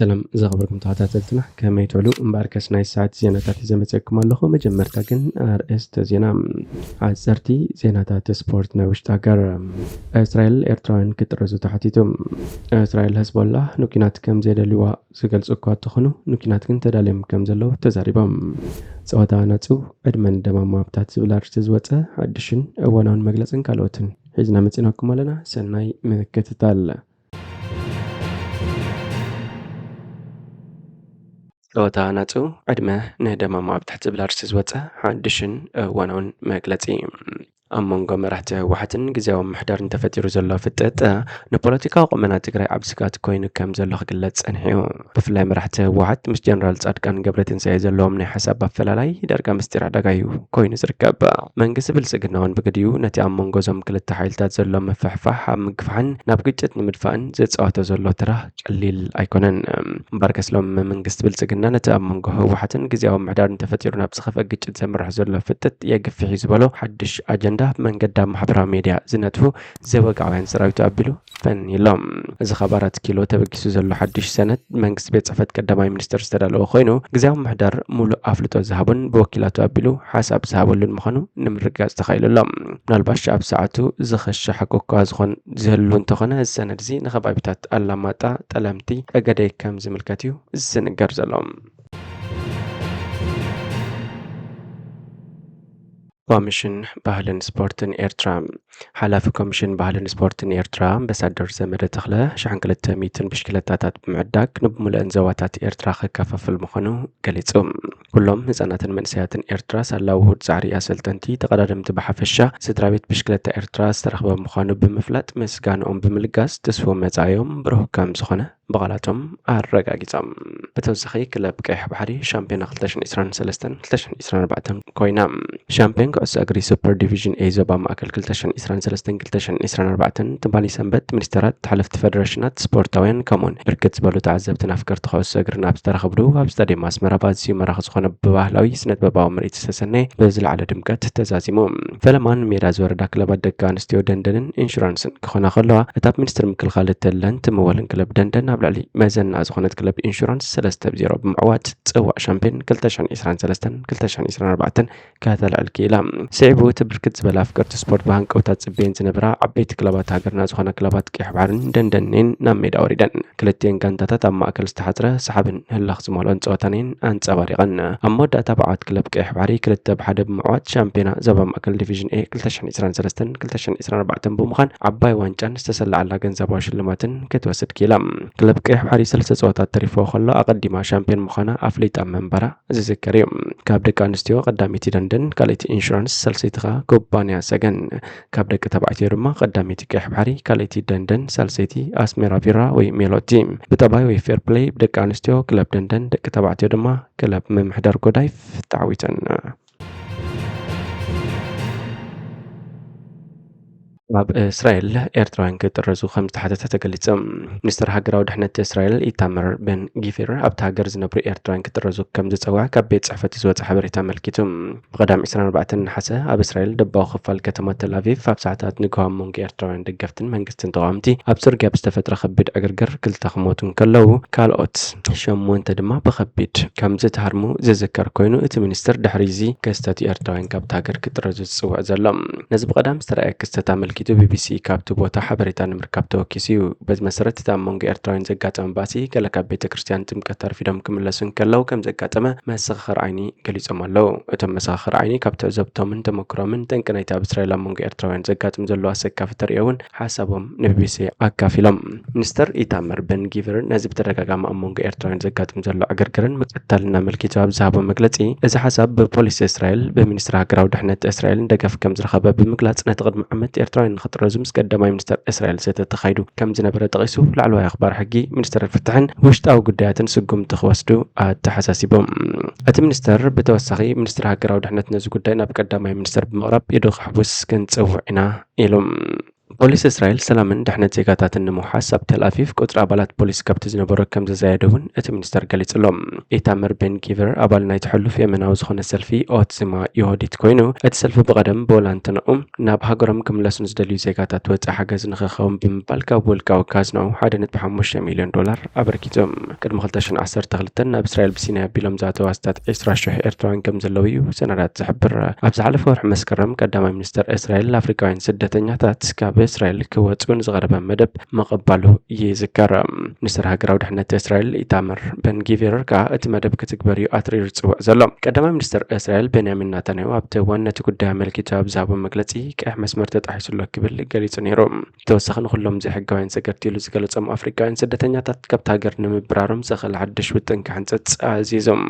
ሰላም ዝኸበርኩም ተኸታተልትና፣ ከመይ ትውዕሉ? እምበኣርከስ ናይ ሰዓት ዜናታት ሒዘ መጺኤኩም ኣለኹ። መጀመርታ ግን ኣርእስተ ዜና። ሓጸርቲ ዜናታት ስፖርት ናይ ውሽጢ ሃገር። እስራኤል ኤርትራውያን ክጥረዙ ተሓቲቱ። እስራኤል፣ ሄዝቦላ ንኲናት ከም ዘይደልይዋ ዝገልጹ እኳ እንተኾኑ፣ ንኲናት ግን ተዳልዮም ከም ዘለዉ ተዛሪቦም። ጸወታ ናጹ ዕድመ ንደማም ኣብታት ዝብል ኣርእስቲ ዝወጸ ሓድሽን እዋናውን መግለጽን ካልኦትን ሒዝና መጺናኩም ኣለና። ሰናይ ምክትታል። ጸወታ ናጹ ዕድመ ንደማሙ ኣብ ትሕቲ ዝብል ኣርእስቲ ዝወጸ ሓድሽን እዋናውን መግለጺ። ኣብ መንጎ መራሕቲ ህወሓትን ግዝያዊ ምምሕዳርን ተፈጢሩ ዘሎ ፍጥጥ ንፖለቲካዊ ቁመና ትግራይ ዓቢ ስግኣት ኮይኑ ከም ዘሎ ክግለጽ ጸኒሑ እዩ። ብፍላይ መራሕቲ ህወሓት ምስ ጀነራል ጻድቃን ገብረትንሳኤ ዘለዎም ናይ ሓሳብ ኣፈላላይ ዳርጋ ምስጢር ዕዳጋ እዩ ኮይኑ ዝርከብ። መንግስቲ ብልጽግና እውን ብግዲኡ ነቲ ኣብ መንጎ እዞም ክልተ ሓይልታት ዘሎ ምፍሕፋሕ ኣብ ምግፋሕን ናብ ግጭት ንምድፋእን ዝጻወቶ ዘሎ ተራ ቀሊል ኣይኮነን። እምበኣርከስ ሎም መንግስቲ ብልጽግና ነቲ ኣብ መንጎ ህወሓትን ግዝያዊ ምምሕዳርን ተፈጢሩ ናብ ዝኸፍአ ግጭት ዘምርሕ ዘሎ ፍጥጥ የግፍሕ እዩ ዝበሎ ሓድሽ ኣጀንዳ ብመንገዲ ኣብ ማሕበራዊ ሜድያ ዝነጥፉ ዘወግዓውያን ሰራዊቱ ኣቢሉ ፈንይሎም። እዚ ካብ ኣራት ኪሎ ተበጊሱ ዘሎ ሓድሽ ሰነድ መንግስቲ ቤት ጽሕፈት ቀዳማይ ሚኒስትር ዝተዳለወ ኮይኑ፣ ግዝያዊ ምምሕዳር ሙሉእ ኣፍልጦ ዝሃቡን ብወኪላቱ ኣቢሉ ሓሳብ ዝሃበሉን ምዃኑ ንምርግጋጽ ተኻኢሉ ኣሎ። ምናልባሽ ኣብ ሰዓቱ ዝኸሸ ሓቂ እኳ ዝኾን ዝህሉ እንተኾነ፣ እዚ ሰነድ እዚ ንኸባቢታት ኣላማጣ፣ ጠለምቲ፣ ጠገዴ ከም ዝምልከት እዩ ዝንገር ዘሎ። ኮሚሽን ባህልን ስፖርትን ኤርትራ። ሓላፊ ኮሚሽን ባህልን ስፖርትን ኤርትራ ኣምባሳደር ዘመደ ተኽለ፣ ሺሕ ክልተ ሚእትን ብሽክለታታት ብምዕዳግ ንብምሉአን ዞባታት ኤርትራ ከከፋፍል ምዃኑ ገሊጹ። ኩሎም ህጻናትን መንእሰያትን ኤርትራ ሳላ ውሁድ ጻዕሪ ኣሰልጠንቲ፣ ተቐዳደምቲ ብሓፈሻ፣ ስድራ ቤት ብሽክለታ ኤርትራ ዝተረኽበ ምዃኑ ብምፍላጥ፣ ምስጋንኦም ብምልጋስ፣ ተስፎ መጻኢኦም ብሩህ ከም ዝኾነ ብቓላቶም ኣረጋጊጾም። ብተወሳኺ፣ ክለብ ቀይሕ ባሕሪ ሻምፒዮና ክልተ ሽሕን ዕስራን ሰለስተን ክልተ ሽሕን ዕስራን ኣርባዕተን ኮይና። ሻምፒዮን ኩዕሶ እግሪ ሱፐር ዲቪዥን ኤ ዞባ ማእከል ክልተ ሽሕን ዕስራን ሰለስተን ክልተ ሽሕን ዕስራን ኣርባዕተን ትማሊ ሰንበት፣ ሚኒስተራት፣ ሓለፍቲ ፈደረሽናት፣ ስፖርታውያን፣ ከምኡውን ብርክት ዝበሉ ተዓዘብትን ኣፍቀርቲ ኩዕሶ እግርን ኣብ ዝተረኸብሉ፣ ኣብ ስታድየም ኣስመራ ብኣዝዩ ማራኺ ዝኾነ ብባህላዊ ስነ-ጥበባዊ ምርኢት ዝተሰነየ ብዝለዓለ ድምቀት ተዛዚሙ። ፈለማ ንሜዳ ዝወረዳ ክለባት ደቂ ኣንስትዮ ደንደንን ኢንሹራንስን ክኾና ከለዋ፣ እታ ብሚኒስትሪ ምክልኻል እተለን ትምወልን ክለብ ደንደን ኣብ ልዕሊ መዘና ዝኾነት ክለብ ኢንሹራንስ ሰለስተ ብ ዜሮ ብምዕዋት ጽዋእ ሻምፒዮን ክልተ ሽሕን ዕስራን ሰለስተን ክልተ ሽሕን ዕስራን ኣርባዕተን ከተልዕል ክኢላ። ስዒቡ እቲ ብርክት ዝበለ ኣፍቀርቲ ስፖርት ብሃንቀውታ ዝጽበየን ዝነበራ ዓበይቲ ክለባት ሃገርና ዝኾና ክለባት ቀይሕ ባሕርን ደንደንን ናብ ሜዳ ወሪደን። ክልቲኤን ጋንታታት ኣብ ማእከል ዝተሓጽረ ሰሓብን ህላኽ ዝመልኦን ጸወታን እየን ኣንጸባሪቐን። ኣብ መወዳእታ ብዓወት ክለብ ቀይሕ ባሕሪ ክልተ ብ ሓደ ብምዕዋት ሻምፒዮና ዞባ ማእከል ዲቪዥን ኤ ክልተ ሽሕን ዕስራን ሰለስተን ክልተ ሽሕን ዕስራን ኣርባዕተን ብምዃን ዓባይ ዋንጫን ዝተሰለዓላ ገንዘባዊ ሽልማትን ክትወስድ ክኢላ። ክለብ ቀይሕ ባሕሪ ሰለስተ ጸወታት ተሪፎ ከሎ ኣቐዲማ ሻምፒዮን ምዃና ኣፍሊጣ ምንባራ ዝዝከር እዩ። ካብ ደቂ ኣንስትዮ ቀዳመይቲ ደንደን፣ ካልኣይቲ ኢንሹራንስ፣ ሳልሰይቲ ከኣ ኩባንያ ሰገን። ካብ ደቂ ተባዕትዮ ድማ ቀዳመይቲ ቀይሕ ባሕሪ፣ ካልኣይቲ ደንደን፣ ሳልሰይቲ ኣስሜራ ቢራ ወይ ሜሎቲ። ብጠባይ ወይ ፌር ፕለይ ብደቂ ኣንስትዮ ክለብ ደንደን፣ ደቂ ተባዕትዮ ድማ ክለብ ምምሕዳር ጎዳይፍ ተዓዊተን። ኣብ እስራኤል ኤርትራውያን ክጥረዙ ከም ዝተሓተተ ተገሊጹ። ሚኒስትር ሃገራዊ ድሕነት እስራኤል ኢታመር ቤን ጊቪር ኣብታ ሃገር ዝነብሩ ኤርትራውያን ክጥረዙ ከም ዝጸውዐ ካብ ቤት ጽሕፈቱ ዝወጸ ሓበሬታ ኣመልኪቱ። ብቐዳም ዕስራን ኣርባዕተን ነሓሰ ኣብ እስራኤል ደቡባዊ ክፋል ከተማ ተል ኣቪቭ ኣብ ሰዓታት ንግሆ ኣብ መንጎ ኤርትራውያን ደገፍትን መንግስትን ተቓወምቲ ኣብ ጽርግያ ብዝተፈጥረ ከቢድ ዕግርግር ክልተ ክሞቱ እንከለዉ፣ ካልኦት ሸሞንተ ድማ ብኸቢድ ከም ዝተሃርሙ ዝዝከር ኮይኑ፣ እቲ ሚኒስትር ድሕሪ እዚ ክስተት እዩ ኤርትራውያን ካብታ ሃገር ክጥረዙ ዝጽውዕ ዘሎ። ነዚ ብቐዳም ዝተረኣየ ክስተት ኣመልኪቱ ቢቢሲ ካብቲ ቦታ ሓበሬታ ንምርካብ ተወኪሱ እዩ። በዚ መሰረት፣ እቲ ኣብ መንጎ ኤርትራውያን ዘጋጠመ ባእሲ ገለ ካብ ቤተ ክርስቲያን ጥምቀት ኣርፊዶም ክምለሱ እንከለዉ ከም ዘጋጠመ መሰኻኽር ዓይኒ ገሊጾም ኣለዉ። እቶም መሰኻኽር ዓይኒ ካብ ትዕዘብቶምን ተመክሮምን ጠንቂ ናይቲ ኣብ እስራኤል ኣብ መንጎ ኤርትራውያን ዘጋጥም ዘሎ ኣሰካፊ ተርእዮ እውን ሓሳቦም ንቢቢሲ ኣካፊሎም። ሚኒስተር ኢታመር በን ጊቨር ነዚ ብተደጋጋሚ ኣብ መንጎ ኤርትራውያን ዘጋጥም ዘሎ ዕግርግርን ምቅትታልን ኣመልኪቱ ኣብ ዝሃቦ መግለጺ፣ እዚ ሓሳብ ብፖሊስ እስራኤል፣ ብሚኒስትሪ ሃገራዊ ድሕነት እስራኤልን ደገፍ ከም ዝረኸበ ብምግላጽ፣ ነቲ ቅድሚ ዓመት ኤርትራውያን ንኽጥረዙ ምስ ቀዳማይ ሚኒስተር እስራኤል ዘተ ተኻይዱ ከም ዝነበረ ጠቒሱ፣ ላዕለዋይ ኣኽባር ሕጊ፣ ሚኒስተር ፍትሕን ውሽጣዊ ጉዳያትን ስጉምቲ ክወስዱ ኣተሓሳሲቦም። እቲ ሚኒስተር ብተወሳኺ፣ ሚኒስትሪ ሃገራዊ ድሕነት ነዚ ጉዳይ ናብ ቀዳማይ ሚኒስተር ብምቕራብ ኢዱ ከሕቡስ ክንጽውዕ ኢና ኢሉ። ፖሊስ እስራኤል ሰላምን ድሕነት ዜጋታትን ንምውሓስ ኣብ ተል ኣቪቭ ቁጽሪ ኣባላት ፖሊስ ካብቲ ዝነበሮ ከም ዘዘየደ እውን እቲ ሚኒስተር ገሊጹ ኣሎ። ኢታመር ቤን ጊቨር ኣባል ናይቲ ሕሉፍ የመናዊ ዝኾነ ሰልፊ ኦትዝማ ይሁዲት ኮይኑ፣ እቲ ሰልፊ ብቐደም ብወላንትንኡ ናብ ሃገሮም ክምለሱ ንዝደልዩ ዜጋታት ወጻኢ ሓገዝ ንኽኸውን ብምባል ካብ ውልቃዊ ካዝናኡ ሓደ ነጥቢ ሓሙሽተ ሚልዮን ዶላር ኣበርኪቱ። ቅድሚ ክልተ ሽሕን ዓሰርተ ክልተን ናብ እስራኤል ብሲናይ ኣቢሎም ዝኣተው ኣስታት ዕስራ ሽሕ ኤርትራውያን ከም ዘለዉ እዩ ሰነዳት ዝሕብር። ኣብ ዝሓለፈ ወርሒ መስከረም ቀዳማይ ሚኒስተር እስራኤል ኣፍሪካውያን ስደተኛታት ካብ እስራኤል ክወጹ ንዝቐረበ መደብ ምቕባሉ ይዝከር። ሚኒስተር ሃገራዊ ድሕነት እስራኤል ኢታመር በን ጊቪር ከኣ እቲ መደብ ክትግበር እዩ ኣትሪሩ ዝጽውዕ ዘሎ። ቀዳማይ ሚኒስተር እስራኤል ቤንያሚን ናታንያሁ ኣብቲ እዋን ነቲ ጉዳይ ኣመልኪቱ ኣብ ዝሃቦ መግለጺ ቀይሕ መስመር ተጣሒሱ ኣሎ ክብል ገሊጹ ነይሩ። ብተወሳኺ ንኹሎም ዘይሕጋውያን ሰገርቲ ኢሉ ዝገለጾም ኣፍሪካውያን ስደተኛታት ካብቲ ሃገር ንምብራሮም ዘኽእል ሓድሽ ውጥን ክሕንጽጽ ኣዚዞም።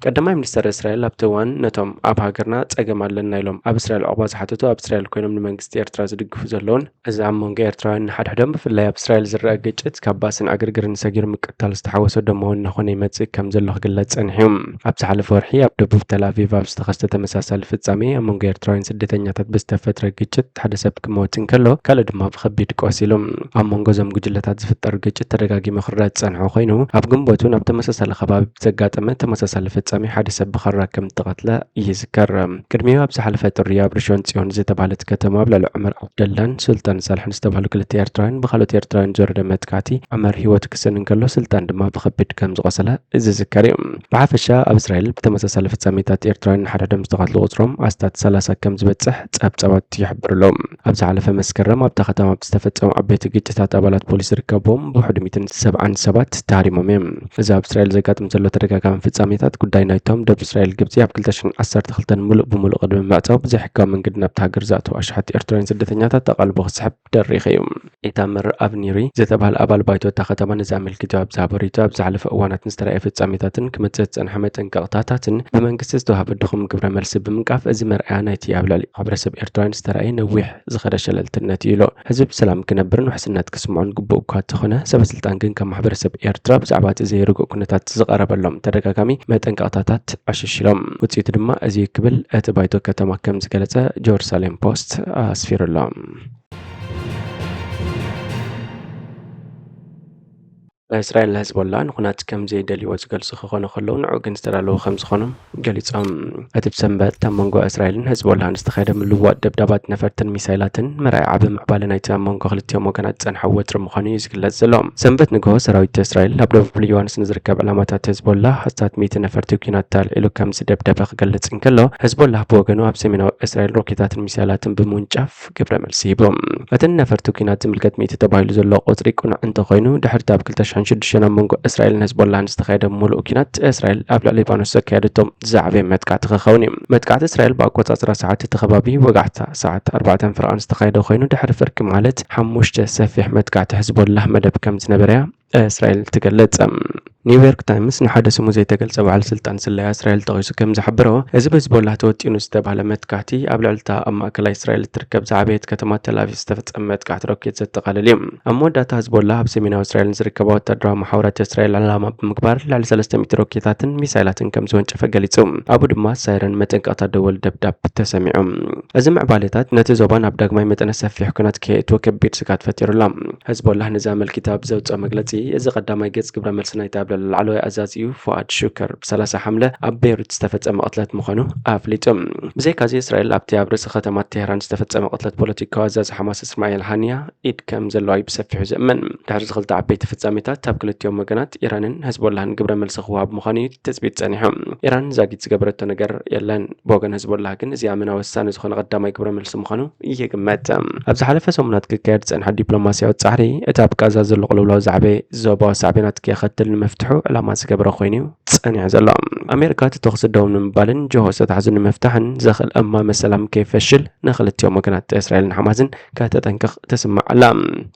ቀዳማይ ሚኒስተር እስራኤል ኣብቲ እዋን ነቶም ኣብ ሃገርና ጸገም ኣለና ኢሎም ኣብ እስራኤል ዑቕባ ዝሓተቱ ኣብ እስራኤል ኮይኖም ንመንግስቲ ኤርትራ ዝድግፉ ዘለውን እዚ ኣብ መንጎ ኤርትራውያን ንሓድሕዶም ብፍላይ ኣብ እስራኤል ዝረአ ግጭት ካብ ባስን ዕግርግርን ሰጊሩ ምቅታል ዝተሓወሶ ደመወ እናኾነ ይመጽእ ከም ዘሎ ክግለጽ ጸኒሑ እዩ። ኣብ ዝሓለፈ ወርሒ ኣብ ደቡብ ተል ኣቪቭ ኣብ ዝተኸስተ ተመሳሳሊ ፍጻሜ ኣብ መንጎ ኤርትራውያን ስደተኛታት ብዝተፈጥረ ግጭት ሓደ ሰብ ክመውት እንከሎ ካልእ ድማ ብኸቢድ ቆሲሉ። ኣብ መንጎ እዞም ጉጅለታት ዝፍጠር ግጭት ተደጋጊሙ ክረአ ዝጸንሐ ኮይኑ ኣብ ግንቦት እውን ኣብ ተመሳሳሊ ከባቢ ብዘጋጠመ ተመሳሳሊ ፍጻሜ ሓደ ሰብ ብኻራ ከም ዝተቐትለ ይዝከር። ቅድሚኡ ኣብ ዝሓለፈ ጥሪ ኣብ ርሾን ጽዮን ዝተባህለት ከተማ ኣብ ልዕሊ ዑመር ዓብደላን ሱልጣን ሳልሕን ዝተባህሉ ክልተ ኤርትራውያን ብኻልኦት ኤርትራውያን ዝወረደ መጥቃዕቲ ዑመር ህይወቱ ክስእን እንከሎ ሱልጣን ድማ ብኸቢድ ከም ዝቖሰለ ዝዝከር እዩ። ብሓፈሻ ኣብ እስራኤል ብተመሳሳሊ ፍጻሜታት ኤርትራውያን ንሓድሕዶም ዝተቐትሉ ቁጽሮም ኣስታት ሰላሳ ከም ዝበጽሕ ጸብጻባት ይሕብሩ ኣለዉ። ኣብ ዝሓለፈ መስከረም ኣብታ ከተማ ብዝተፈጸሙ ዓበይቲ ግጭታት ኣባላት ፖሊስ ዝርከብዎም ብውሕዱ ሚእትን ሰብዓን ሰባት ተሃሪሞም እዮም። እዚ ኣብ እስራኤል ዘጋጥም ዘሎ ተደጋጋሚ ፍጻሜታት ጉዳይ ናይቶም ደቡብ እስራኤል ግብጺ ኣብ ክልተ ሽሕን ዓሰርተ ክልተን ምሉእ ብምሉእ ቅድሚ ምዕጻው ብዘይሕጋዊ መንገዲ ናብቲ ሃገር ዝኣተዉ ኣሽሓት ኤርትራውያን ስደተኛታት ኣቓልቦ ክስሕብ ደሪኺ እዩ። ኢታመር ኣብኒሪ ዝተባህለ ኣባል ባይቶ እታ ከተማ ነዚ ኣመልኪቱ ኣብ ዝሃቦ ርእይቶ ኣብ ዝሓለፈ እዋናት ንዝተራእየ ፍጻሜታትን ክመጽእ ዝጸንሐ መጠንቀቕታታትን ብመንግስቲ ዝተዋህበ ድኹም ግብረ መልሲ ብምንቃፍ እዚ መርኣያ ናይቲ ኣብ ልዕሊ ማሕበረሰብ ኤርትራውያን ዝተራእየ ነዊሕ ዝኸደ ሸለልትነት እዩ ኢሉ። ህዝቢ ብሰላም ክነብርን ውሕስነት ክስምዖን ግቡእ እኳ እንተኾነ ሰበ ስልጣን ግን ካብ ማሕበረሰብ ኤርትራ ብዛዕባ እቲ ዘይርጉእ ኩነታት ዝቐረበሎም ተደጋጋሚ መጠንቀቕታታት ኣሸሺሎም። ውጽኢቱ ድማ እዚ እዩ ክብል እቲ ባይቶ ከተማ ከም ዝገለጸ ጀሩሳሌም ፖስት ኣስፊሩ ኣሎ። እስራኤል ንህዝቦላ ንኹናት ከም ዘይደልይዎ ዝገልጹ ክኾኑ ከለዉ ንዑ ግን ዝተዳለዉ ከም ዝኾኑ ገሊጾም። እቲ ብሰንበት ኣብ መንጎ እስራኤልን ህዝቦላን ዝተኻየደ ምልውዋጥ ደብዳባት ነፈርትን ሚሳይላትን መርኣያ ዓቢ ምዕባለ ናይቲ ኣብ መንጎ ክልቲኦም ወገናት ዝጸንሐ ወጥሪ ምዃኑ እዩ ዝግለጽ ዘሎ። ሰንበት ንግሆ ሰራዊት እስራኤል ኣብ ደቡብ ሊባኖስ ንዝርከብ ዕላማታት ህዝቦላ ኣስታት ሚእቲ ነፈርቲ ኲናት ኣልዒሉ ከም ዝደብደበ ክገልጽ እንከሎ ህዝቦላ ብወገኑ ኣብ ሰሜናዊ እስራኤል ሮኬታትን ሚሳይላትን ብምውንጫፍ ግብረ መልሲ ሂቡ። እቲ ንነፈርቲ ኲናት ዝምልከት ሚእቲ ተባሂሉ ዘሎ ቁጽሪ ቅኑዕ እንተኾይኑ ድሕርቲ ኣብ ክልተ ሽሕን ሽዱሽተን ኣብ መንጎ እስራኤልን ህዝቦላን ዝተኻየደ ምሉእ ኲናት እስራኤል ኣብ ልዕሊ ሊባኖስ ዘካየደቶ ዝዓበየ መጥቃዕቲ ክኸውን እዩ። መጥቃዕቲ እስራኤል ብኣቆጻጽራ ሰዓት እቲ ከባቢ ወጋሕታ ሰዓት ኣርባዕተ ፍርቓን ዝተኻየደ ኮይኑ ድሕሪ ፍርቂ ማለት ሓሙሽተ ሰፊሕ መጥቃዕቲ ህዝቦላ መደብ ከም ዝነበረ እስራኤል ትገልጽ። ኒውዮርክ ታይምስ ንሓደ ስሙ ዘይተገልጸ በዓል ስልጣን ስለያ እስራኤል ጠቒሱ ከም ዝሓበሮ እዚ ብህዝቦላ ተወጢኑ ዝተባህለ መጥቃዕቲ ኣብ ልዕልታ ኣብ ማእከላይ እስራኤል እትርከብ ዝዓበየት ከተማ ተል ኣቪቭ ዝተፈጸመ መጥቃዕቲ ሮኬት ዘጠቓልል እዩ። ኣብ መወዳእታ ህዝቦላ ኣብ ሰሜናዊ እስራኤል ንዝርከባ ወታደራዊ መሓውራት እስራኤል ዕላማ ብምግባር ልዕሊ ሰለስተ ሚእቲ ሮኬታትን ሚሳይላትን ከም ዝወንጨፈ ገሊጹ። ኣብኡ ድማ ሳይረን መጠንቀቕታ ደወል ደብዳብ ተሰሚዑ። እዚ ምዕባለታት ነቲ ዞባ ናብ ዳግማይ መጠነ ሰፊሕ ኲናት ከየእትዎ ከቢድ ስግኣት ፈጢሩ ኣሎ። ህዝቦላህ ነዚ ኣመልኪቱ ኣብ ዘውጽኦ መግለጺ፣ እዚ ቀዳማይ ገጽ ግብረ መልሲ ናይቲ ኣብ ልዕሊ ላዕለዋይ ኣዛዚኡ ፉኣድ ሹከር ብሰላሳ ሓምለ ኣብ ቤይሩት ዝተፈጸመ ቅትለት ምዃኑ ኣፍሊጡ። ብዘይካዚ እስራኤል ኣብቲ ኣብ ርእሲ ከተማ ቴህራን ዝተፈጸመ ቅትለት ፖለቲካዊ ኣዛዚ ሓማስ እስማኤል ሃንያ ኢድ ከም ዘለዋ እዩ ብሰፊሑ ዝእመን። ድሕሪ እዚ ክልተ ዓበይቲ ፍጻሜታት ኣብ ክልቲኦም ወገናት ኢራንን ህዝቦላህን ግብረ መልሲ ክወሃብ ምዃኑ እዩ ትጽቢት ጸኒሑ። ኢራን ዛጊት ዝገበረቶ ነገር የለን። ብወገን ህዝቦላህ ግን እዚ ኣመና ወሳኒ ዝኾነ ቀዳማይ ግብረ መልሲ ምዃኑ ይግመት። ኣብ ዝሓለፈ ሰሙናት ክካየድ ዝጸንሐ ዲፕሎማስያዊ ጻዕሪ፣ እቲ ኣብ ጋዛ ዘሎ ቅልውላው ዝዓበየ ዞባዊ ሳዕቤናት ከየኸትል ንምፍትሑ ዕላማ ዝገበረ ኮይኑ እዩ ጸኒሑ ዘሎ። ኣሜሪካ እቲ ተኹሲ ደው ንምባልን ጅሆ ዝተታሕዙ ንምፍታሕን ዘኽእል እማመ ሰላም ከይፈሽል ንኽልቲኦም ወገናት እስራኤልን ሓማስን ከተጠንቅቕ ትስማዕ ኣላ።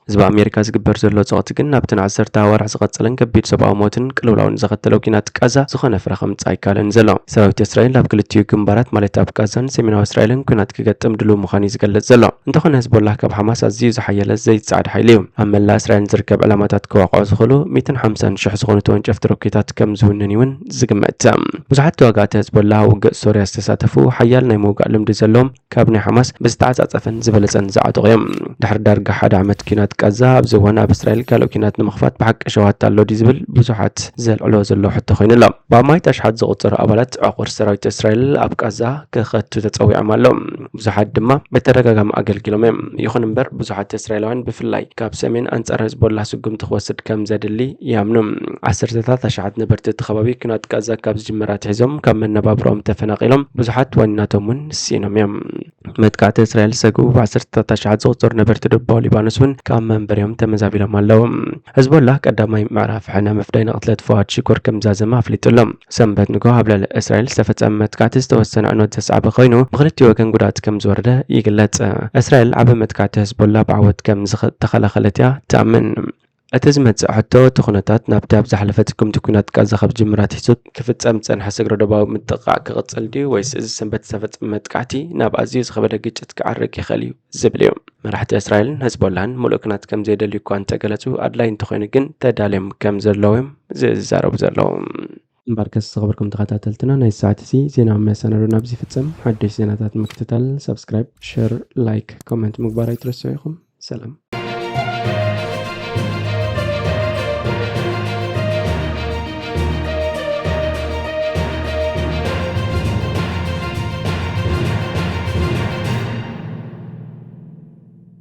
እዚ ብኣሜሪካ ዝግበር ዘሎ ጸቕጢ ግን ናብቲ ንዓሰርተ ኣዋርሕ ዝቐጸለን ከቢድ ሰብኣዊ ሞትን ቅልውላውን ዘኸተሎ ኲናት ጋዛ ዝኾነ ፍረ ከምጽእ ኣይከኣለን ዘሎ። ሰራዊት እስራኤል ኣብ ክልቲኡ ግንባራት ማለት ኣብ ጋዛን ሰሜናዊ እስራኤልን ኲናት ክገጥም ድሉው ምዃኑ እዩ ዝገልጽ ዘሎ። እንተኾነ ህዝቦላህ ካብ ሓማስ ኣዝዩ ዝሓየለ ዘይጸዓድ ሓይሊ እዩ። ኣብ መላእ እስራኤል ዝርከብ ዕላማታት ክዋቕዖ ክበጽሑ ዝኽእሉ ሚእትን ሓምሳን ሽሕ ዝኾኑ ተወንጨፍቲ ሮኬታት ከም ዝውንን እውን ዝግመት። ብዙሓት ተዋጋእቲ ህዝቦላ ውግእ ሶርያ ዝተሳተፉ ሓያል ናይ ምውጋእ ልምዲ ዘለዎም ካብ ናይ ሓማስ ብዝተዓጻጸፈን ዝበለጸን ዝዓጠቑ እዮም። ድሕሪ ዳርጋ ሓደ ዓመት ኲናት ቃዛ ኣብዚ እዋን ኣብ እስራኤል ካልእ ኲናት ንምኽፋት ብሓቂ ሸዋት ኣሎ ድዩ ዝብል ብዙሓት ዘልዕሎ ዘለዉ ሕቶ ኮይኑ ኣሎ። ብኣማኢት ኣሽሓት ዝቑጸሩ ኣባላት ዕቑር ሰራዊት እስራኤል ኣብ ቃዛ ክኸቱ ተጸዊዖም ኣለዉ። ብዙሓት ድማ ብተደጋጋሚ ኣገልጊሎም እዮም። ይኹን እምበር ብዙሓት እስራኤላውያን ብፍላይ ካብ ሰሜን ኣንጻር ህዝቦላ ስጉምቲ ክወስድ ከም ዘድሊ ይኣምኑ። ዓሰርተታት ኣሽሓት ነበርቲ እቲ ከባቢ ኲናት ቃዛ ካብ ዝጅምር ኣትሒዞም ካብ መነባብሮኦም ተፈናቒሎም ብዙሓት ዋኒናቶም እውን ስኢኖም እዮም። መጥቃዕቲ እስራኤል ዝሰግኡ ብዓሰርተታት ኣሽሓት ዝቑጸሩ ነበርቲ ደቡባዊ ሊባኖስ እውን ካብ መንበሪኦም ተመዛቢሎም ኣለዉ። ህዝቦላ ቀዳማይ ምዕራፍ ሕነ ምፍዳይ ንቕትለት ፍዋድ ሽኮር ከም ዝዛዘመ ኣፍሊጡ ኣሎ። ሰንበት ንግሆ ኣብ ልዕሊ እስራኤል ዝተፈጸመ መጥቃዕቲ ዝተወሰነ ዕንወት ዘስዓበ ኮይኑ ብክልቲኡ ወገን ጉድኣት ከም ዝወረደ ይግለጽ። እስራኤል ዓቢ መጥቃዕቲ ህዝቦላ ብዓወት ከም ዝተኸላኸለት እያ ትኣምን። እቲ ዝመጽእ ሕቶ እቲ ኩነታት ናብቲ ኣብ ዝሓለፈ ጥቅምቲ ኲናት ቃዛ ካብ ዝጅምር ኣትሒዙ ክፍጸም ዝጸንሐ ስግረ ዶባዊ ምጥቕቓዕ ክቕጽል ድዩ ወይስ እዚ ሰንበት ዝተፈጸመ መጥቃዕቲ ናብ ኣዝዩ ዝኸበደ ግጭት ክዓርግ ይኽእል እዩ ዝብል እዩ። መራሕቲ እስራኤልን ህዝቦላን ምሉእ ኲናት ከም ዘይደልዩ እኳ እንተገለጹ ኣድላይ እንተኾይኑ ግን ተዳልዮም ከም ዘለዉ እዮም ዝዛረቡ ዘለዉ። እምበኣርከስ ዝኸበርኩም ተኸታተልትና ናይ ሰዓት እዚ ዜናዊ መሰናዶ ናብዚ ይፍጸም። ሓደሽ ዜናታት ንምክትታል ሳብስክራይብ፣ ሸር፣ ላይክ፣ ኮመንት ምግባር ኣይትረስዑ ኢኹም። ሰላም።